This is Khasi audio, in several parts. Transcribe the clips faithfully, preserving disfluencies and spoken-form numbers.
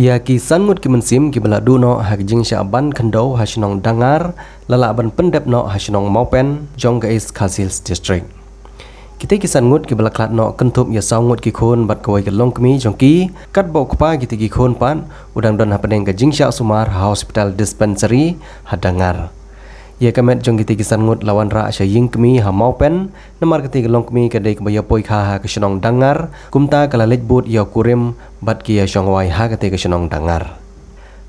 Ïa ki san ngut ki mynsiem kiba la duh noh ha ka jingshah ban khyndew ha shnong Dangar la lah ban pyndep noh ha shnong Mawpen jong ka East Khasi Hills District. Kita ki san ngut kiba la khlad noh kynthup ïa saw ngut ki khun bad kawei ka longkmie jong ki, katba u kpa kita ki khun pat u dang don hapdeng ka jingshah sumar ha hospital dispensary ha Dangar. Ïa ka met jong kita ki san ngut la wanrah sha ïing kmie ha Mawpen, namar kata ka longkmie ka dei kaba ïa poi kha ha ka shnong Dangar, kumta ka la leit bud ïa u kurim bad ki ïa shong wai ha kata ka shnong Dangar.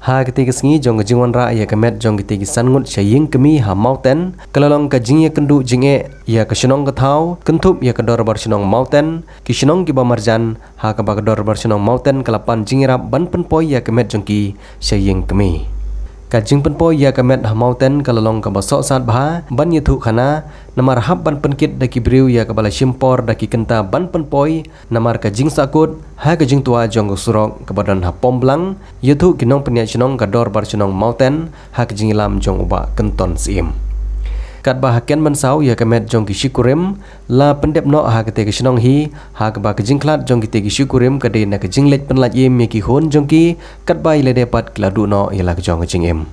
Ha kata ka sngi jong ka jingwanrah ïa ka met jong kita ki san ngut sha ïing kmie ha Mawpen, ka la long ka jingïakynduh jingeh ïa ka shnong ka thaw, kynthup ïa ka dorbar shnong Mawpen, ki shnong kiba marjan, ha kaba ka dorbar shnong Mawpen ka la pan jingïarap ban pynpoi ïa ka met jong ki sha ïing kmie. Ka jingpynpoi ïa ka met ha Mawpen ka la long kaba sohsat bha ban ïathuh khana, namar hap ban pynkit da ki briew ïa kaba la shim por da ki kynta ban pynpoi, namar ka jingsahkut ha ka jingtwa jong ka surok kaba don ha Pomblang, ïathuh ki nongpynïaid shnong ka dorbar shnong Mawpen ha ka jingïalam jong u Bah Kynton Syiem. Katba ha Kenmynsaw ïa ka met jong ki shi kurim la pyndep noh ha kata ka shnong hi, ha kaba ka jingkhlad jong kita ki shi kurim ka dei na ka jingleit pynlait im ïa ki khun jong ki, katba ïa lade pat ki la duh noh ïa la ka jong ka jingim.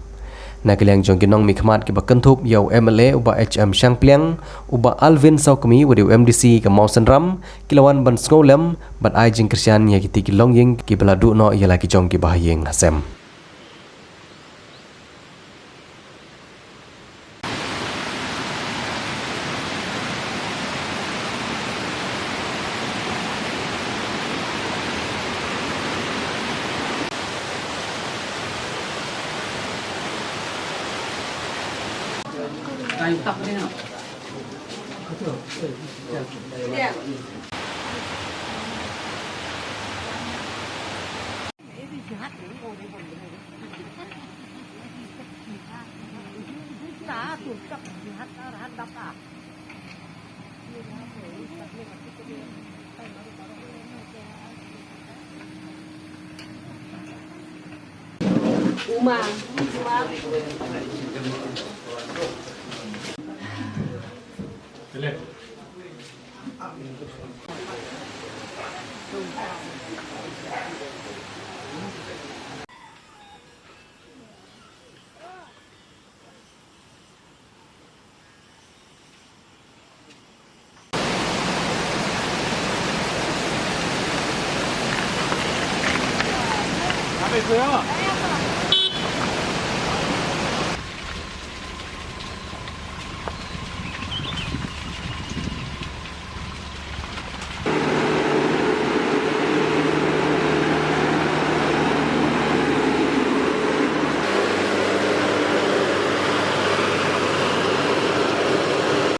Na ka liang jong ki nongmihkhmat kiba kynthup ïa u M L A u Bah H M Shangpliang, u Bah Alvin Sawkmie u dei u M D C ka Mawsynram, ki la wan ban sngewlem bad ai jingkyrshan ïa kita ki longïing kiba la duh noh ïa la ki jong ki bahaïing hasem.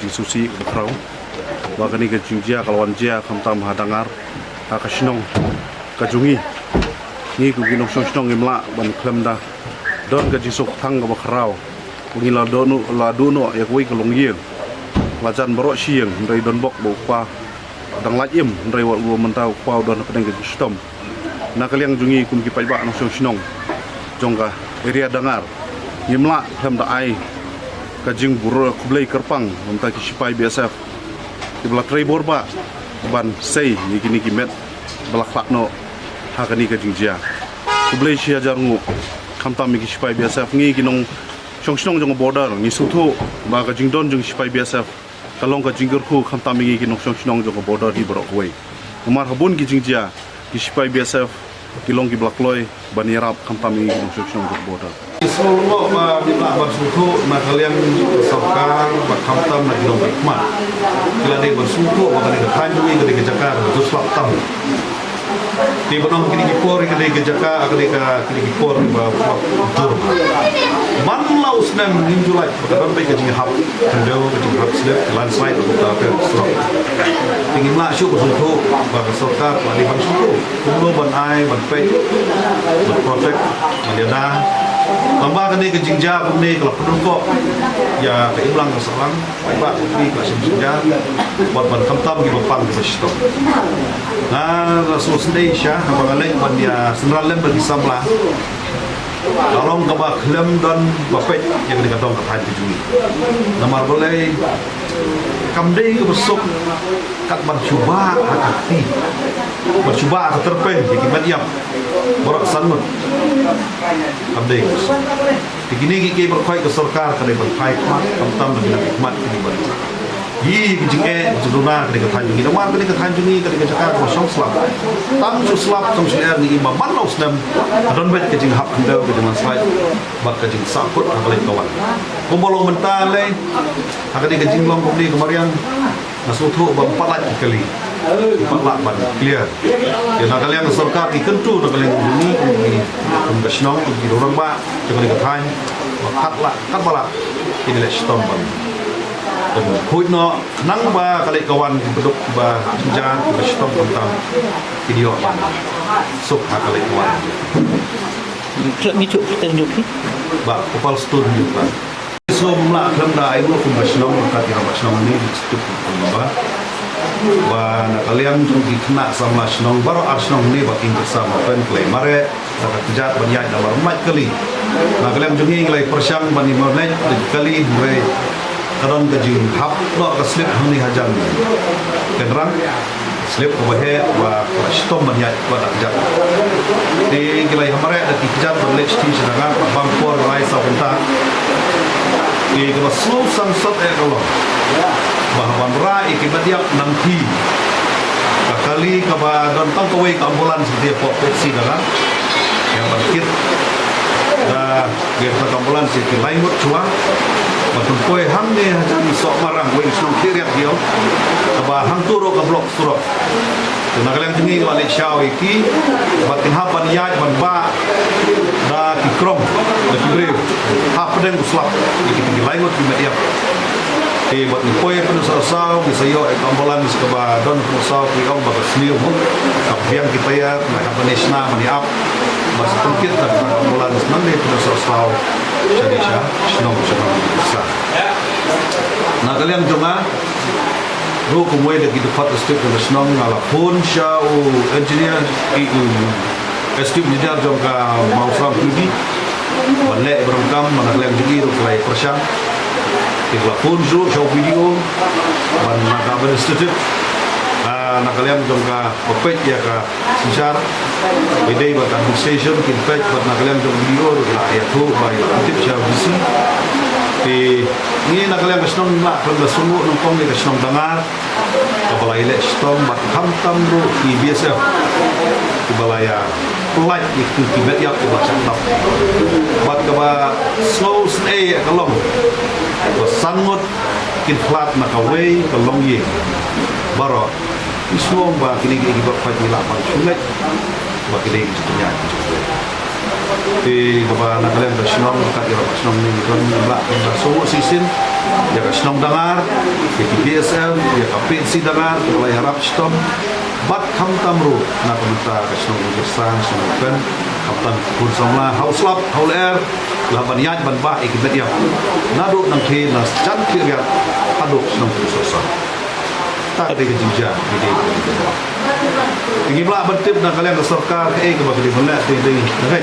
Jingsngewsih kaba khraw ba kane ka jingjia ka la wan jia khamtam ha Dangar, ha ka shnong ka jong ngi. Ngi kum ki nongshong shnong ngim lah ban khlem da don ka jingsngewthuh kaba khraw. Ngi la duh noh, la duh noh ïa kawei ka longïing. La jan baroh shi ïing, hynrei don bok ba u kpa dang lait im, hynrei wat u mynta u kpa u don hapdeng ka jingshitom. Na ka liang jong ngi kum ki paidbah nongshong shnong jong ka area Dangar, ngim lah khlem da ai ka jingburom khublei kyrpang na ka bynta ki shipai B S F kiba la trei bor bha ban sei ïa kine ki met ba la khlad noh ha kane ka jingjia. Khublei shi hajar nguh khamtam ïa ki shipai B S F. Ngi ki nongshong shnong jong ka border ngi sngewthuh ba ka jingdon jong ki shipai B S F ka long ka jingkyrkhu khamtam ïa ngi ki nongshong shnong jong ka border hi baroh kawei. Namar ha bun ki jingjia ki shipai B S F ki long kiba la kloi ban ïarap khamtam ïa ngi ki nongshong shnong jong ka border. Ki sngewlyngngoh ba ngim lah ban sngewthuh na ka liang ka sorkar bad khamtam na ki nongmihkhmat. Ki la dei ban sngewthuh ba kane ka thaiñ jong ngi ka dei ka jaka kaba jur slap tam. Te ban ong kine ki por ka dei ka jaka, ka dei ka, kine ki por ba, ba jur. Ban la u snem ngim ju lait ba ka don beit ka jinghap khyndew, ka jinghap slip, ka landslide, ka surok. Te ngim lah shuh ban sngewthuh ba ka sorkar ka la dei ban sngewthuh kumno ban ai, ban peit, ban protect, ban ïada. Tangba kane ka jingjia kumne ka la pynrung ïa ka imlang ka sahlang. Paidbah ki la shim jingjia bad ban khamtam kiba pang kiba shitom. Nga la sngewsynei shisha haba nga leit ban ïa synran lem bad ki samla. Ka long kaba khlem don ba peit ïa kane ka dong ka thaiñ ka jong ngi. Namar balei kam dei kaba suk kat ban shu bah ha ka kti, ban shu bah ha ka tyrpeng ïa ki met ïap baroh san ngut. Kam dei. Te kine ki, ki baroh khoit ka sorkar ka dei ban phai khmat, khamtam da ki nang khmat kine ban. Ïa ka jingeh jingduna ka dei ka thaiñ jong ngi, namar ka dei ka thaiñ jong ngi, ka dei ka jaka kaba shong slap. Tang shu slap, tang shu lyer ngi im ba man la u snem ka don beit ka jinghap khyndew, ka jinglandslide bad ka jingsahkut ha ka leit ka wan. Kumba long mynta lei, ha ka dei ka jinglong kumne ka mariang, nga sngewthuh ba ym pat lait ki kali. Ym pat lah ban clear. Te na ka liang ka sorkar ki kyntu na ka liang jong ngi, ki, kum ka shnong, ki rangbah jong kane ka thaiñ, ba kat lah, katba lah kin leh shitom ban, ban khuid noh, khnang ba ka leit ka wan kiba duk, kiba jynjar, kiba shitom khamtam, kin ïoh ban suk ha ka leit ka wan. Khlem ïathuh kyrteng jong phi? Bah Gopal Stone Hynñiewtrep. Sngewbha ym lah khlem da ai nguh kum ka shnong, ka tira ba shnong ne, district kumba. Ba na ka liang jong ki khynnah samla shnong baroh ar shnong ne, ba kin kyrshan ban pynklei mareh da ka kjat ban ïaid namar ym lait kali. Na ka liang jong ngi ngi la ïa pyrshang ban ïa mareh da ki kali, hynrei ka don ka jinghap noh ka slip hangne hajan Pynrang. Slip kaba heh, ba, ba shitom ban ïaid bad da kjat. Te ngi la ïa mareh da ki kjat ban leit sha Danga, bad bam por lai saw kynta. Te kaba sngewsih sot eh ka long ba haba wanrah ïa ki met ïap nangta, ka kali kaba don tang kawei ka ambulance, te pok taxi Danga ïa ban kit da Ki kata ka ambulance ki lai ngut shuwa. Ba pynpoi hangne hajan Sohmarang, wei shnong Khliehriat ki ong. Kaba hangto ruh ka block surok. Te na ka liang jong ngi la leit shaw ïa ki. Ba kin hap ban ïaid ban bah da ki krong, da ki briew. Hapdeng u slap ïa ki, ki lai ngut ki met ïap. Te bad ngi poi pynsaw saw, ngi sa ïoh ïa ka ambulance kaba don pynsaw, ki ong ba ka sniew mo. Ka biang ki tyre, ngi hap ban ïa shna ban ïa ap. Ba sa pynkit da ka ambulance nangne pynsaw saw. Sha dei sha shnong shnong sa. Na ka liang jong nga ruh kumwei da ki dkhot district jong ka shnong, nga la phone sha u engineer, i u executive engineer jong ka Mawsang P D, ban leh ba donkam, ban na ka liang jong i ruh ka la ïa pyrshang. Ki la phone shuh sha u B D O, ban na ka administrative, ah, na ka liang jong ka ba peit ïa ka synshar. Ba dei bad ka administration kin peit bad na ka liang jong B D O ruh la ïathuh ba ïa tip sha B C. Te ngi na ka liang ka shnong la khlem da sngewthuh nyngkong ïa ka shnong Dangar. Kaba la ïaleh shitom bad khamtam ruh ki B S F. Kiba la ïa pynlait ïa kitu ki met ïap kiba shah tap. Bad kaba sngewsynei ïa ka long ba san ngut kin khlad na kawei ka longïing. Baroh ngi sngew ba kine ki, ki bad pait ngi lah ban shu ngeit ba kine ki jingïaid ki jong. Te kaba na ka liang ka shnong, ka ïarap shnong ne ngi don, ngi lah ban da sngewsih shisien ïa ka shnong Dangar, ïa ki B S F, ïa ka P H C Dangar, kiba la ïarap shitom. Bad khamtam ruh na ka bynta ka shnong Umjyrsa, shnong Umpen, khamtam ki khun samla ha u slap ha u lyer, la ban ïaid ban bah ïa ki met ïap. Naduh nangtei na jan Khliehriat haduh shnong Umjyrsa. Ta ka dei ka jingjia, ka dei ka jingjia. Te ngim lah ban tip na ka liang ka sorkar kaei kaba ka dei ban leh, te dei na ka,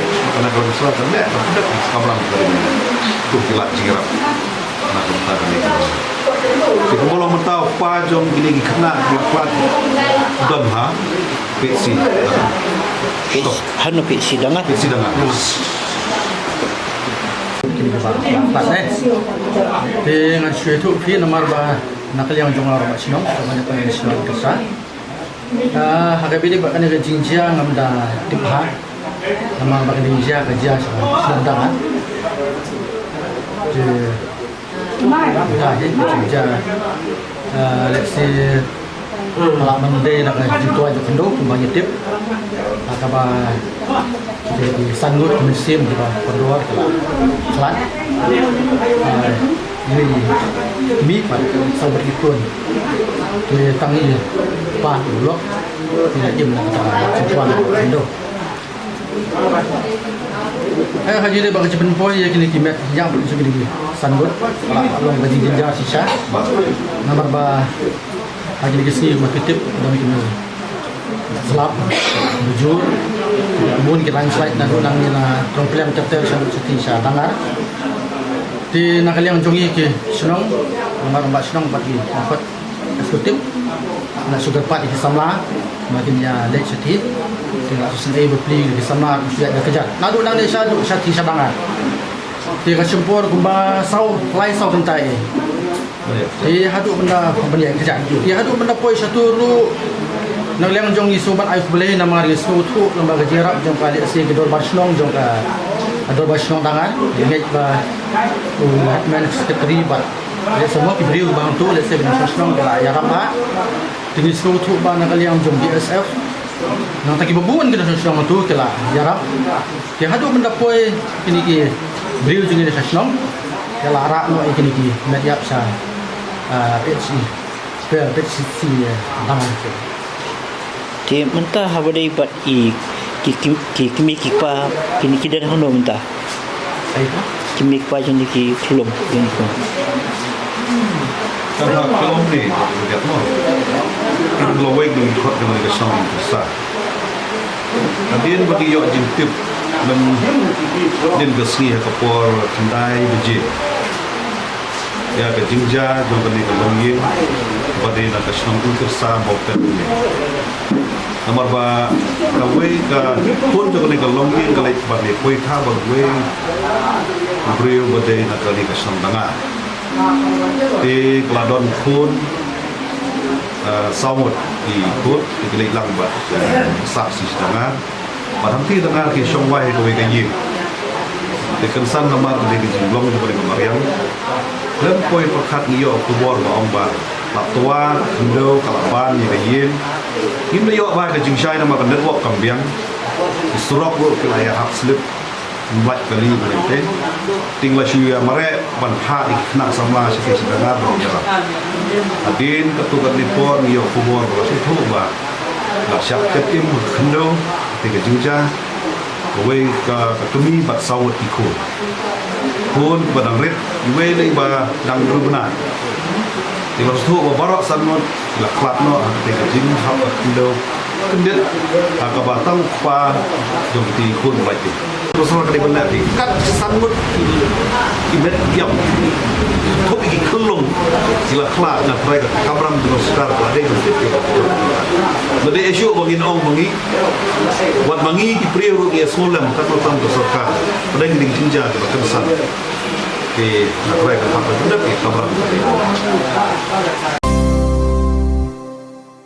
na ka liang ka sorkar leh, na ka dei ka kamram ka dei. Kum ki lad jingïarap. Na ka bynta kane. Te kumba long mynta u kpa jong kine ki khynnah ki khlad don ha P H C. P H C, hano P H C Dangar? P H C Dangar. Kine ki ba khlad, eh. Te ngan shu ïathuh phi namar ba na ka liang jong nga ruh ba shnong, ka ba na ka liang shnong ka sa. Ah, ha kaba ïadei bad kane ka jingjia ngam da tip bha. Namar ba ka jingjia ka jia sha shnong Dangar. Te Ka dei ka jingjia, eh, let's say, ka la mandei na ka jingtuid jong khyndew kumba ngi tip. Ha kaba ki san ngut ki mynsiem kiba kordor ki la khlad. Eh, ïa i mih bad saw ngut ki khun. Ki tang i pa u lok ki la im na kata ka jingtuid jong khyndew. Eh, ha kine ba ka jingpynpoi ïa kine ki met ïap jong kine ki san ngut. Ka la long ka jingjynjar shisha. Namar ba ha kine ki sngi kumba phi tip don kine slap bujur. Bun ki landslide naduh nangne na Tongpliang ter ter sha Shatei sha Dangar. Te na ka liang jong ngi ki shnong, namar ba shnong bad ki nongkot executive, nga shu kyrpad ïa ki samla ba kin ïa leit shatei. Te nga la sngewsih bapli ki samla ki ïaid da kjat. Naduh nangne shaduh sha ti sha dang. Te ka shim por kumba saw lai saw kynta. Te haduh ban da ban ïaid kjat. Te haduh ban da poi shatu ruh na liang jong ngi sngewbha ai khublei namar ngi sngewthuh lem bad ka jingïarap jong ka lehse ki dorbar shnong jong ka dorbar shnong Dangar. Ngi ngeit ba u headman secretary bad lehse mo ki briew ba hangtu lehse ki nongshong shnong ki la ïarap ha. Te ngi sngewthuh ba na ka liang jong B S F nangta kiba bun ki nongshong shnong hangtu ki la ïarap. Te haduh ban da poi kine ki briew jong ngi na shnong ki la rah noh ïa kine ki met ïap sha ah, P H C. P H C, eh, Dangar. Te mynta haba dei bad i ki kim- ki kmie ki kpa kine ki don hangno mynta? Ai ka? Kmie kpa jong ki khyllung jong ki. Kan ha khyllung ne, ïa mo. Lawei ki khot jong ka shnong Kyrsa. Hadien ba ki ïoh jingtip mynnin ka sngi ha ka por khyndai baje ïa ka jingjia jong kane ka longïing ba dei na ka shnong Kyrsa Mawpet ne. Namar ba kawei ka khun jong kane ka longïing ka leit ban leit poi kha bad wei u briew ba dei na kane ka shnong Dangar. Te ka la don khun, eh, saw ngut ki khun, te ki leit lang bad, eh, sah sha Dangar. Bad hangtei Dangar ki shong wai ha kawei ka ïing. Te kynsan namar ka dei ka jinglong jong kane ka mariang. Lem poi pyrkhat ngi ïoh khubor ba ong ba la twa khyndew ka la ban ïa ka ïing. Ngim da ïoh ba ka jingshai namar ka network kam biang. Ki surok ruh ki la ïa hap slip. Ym lait kali ba leit te. Te ngi la shu ïa mareh ban phah ïa ki khynnah samla sha ki sha Dangar ban ïarap. Hadien katto katne por ngi ïoh khubor ba la shu thuh ba la shah ket im khyndew te ka jingjia. Kawei ka, ka kmie bad saw ngut ki khun. Khun ba dang rit, iwei lei ba dang rit bnai. Te ba shu ba baroh san ngut la khlad noh ha kata ka jinghap ka khyndew kyndit ha kaba tang u kpa jong kata ka khun ba lait te. Ba shu ka dei ban leh te kat san ngut ki met ïap, thup ki khyllung ki la khlad. Nga trai ka kamram jong ka sorkar ka la dei ban tip ïa ka. Ba dei issue ba ngin ong ba ngi wat ma ngi ki briew ruh ngi ïa sngewlem katno tam ka sorkar. Pdeng ding jingjia kiba kynsan. Ki na trai ka hap ka dep ki kamram.